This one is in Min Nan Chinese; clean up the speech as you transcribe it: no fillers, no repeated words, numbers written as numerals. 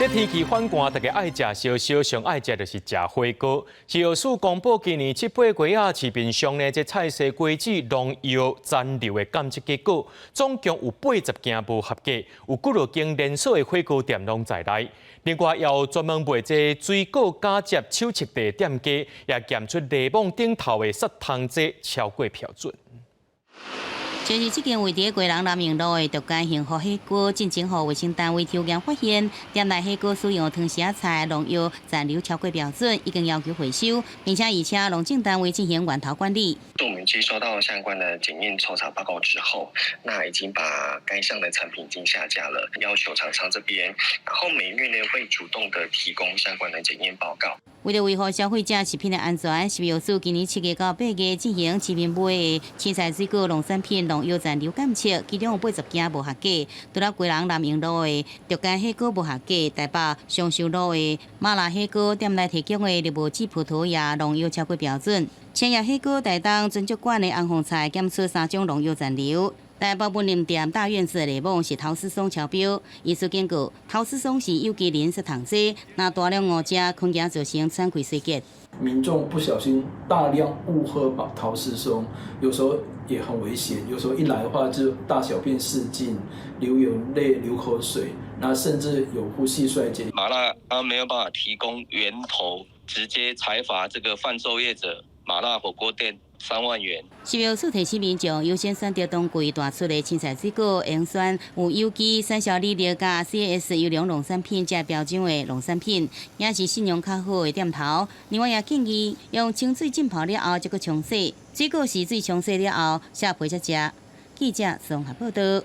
這天氣反寒，大家愛食燒燒，上愛食就是食火鍋。食藥署公布今年七八月仔市面上呢，這菜蔬果子農藥殘留的檢測結果，總共有80件無合格，有幾落間連鎖的火鍋店攏在內。另外，也有專門賣這水果假接手測的店家，也檢出檸檬頂頭的殺蟲劑超過標準。就是這間位佇基隆南榮路的獨家幸福火鍋，進前予衛生單位抽驗發現，店內火鍋使用湯匙仔菜農藥殘留超過標準，已經要求回收，並且移請農政單位進行源頭管理。我們接收到相關的檢驗抽查報告之後，那已經把該項的產品已經下架了，要求廠商這邊，然後每月呢會主動的提供相關的檢驗報告。為了維護消費者食品的安全，食藥署今年7月到8月進行市面賣的青菜水果農產品農藥殘留檢測，其中有80件無合格。除了基隆南榮路的獨家火鍋無合格，台北松壽路的麻辣火鍋店內提供的綠帽子葡萄葉農藥超過標準。千葉火鍋台東尊爵館的紅鳳菜檢出三種農藥殘留。台北文林店大院子的檸檬是陶斯松超標，醫師警告，陶斯松是有機磷殺蟲劑，若大量誤食，可能造成喘氣衰竭。民眾不小心大量誤喝陶斯松，有時候也很危險。有時候一來的話就大小便失禁、流眼淚、流口水，那甚至有呼吸衰竭。麻辣他沒有辦法提供源頭，直接裁罰這個販售業者麻辣火鍋店3萬元。食藥署提醒民眾優先選擇當季大出的青菜水果，應選有有機、產銷履歷佮 CAS 優良農產品這標準的農產品，也是信用較好的店頭。另外也建議用清水浸泡了後，才閣沖洗，水果是水沖洗了後，削皮才食。記者綜合報道。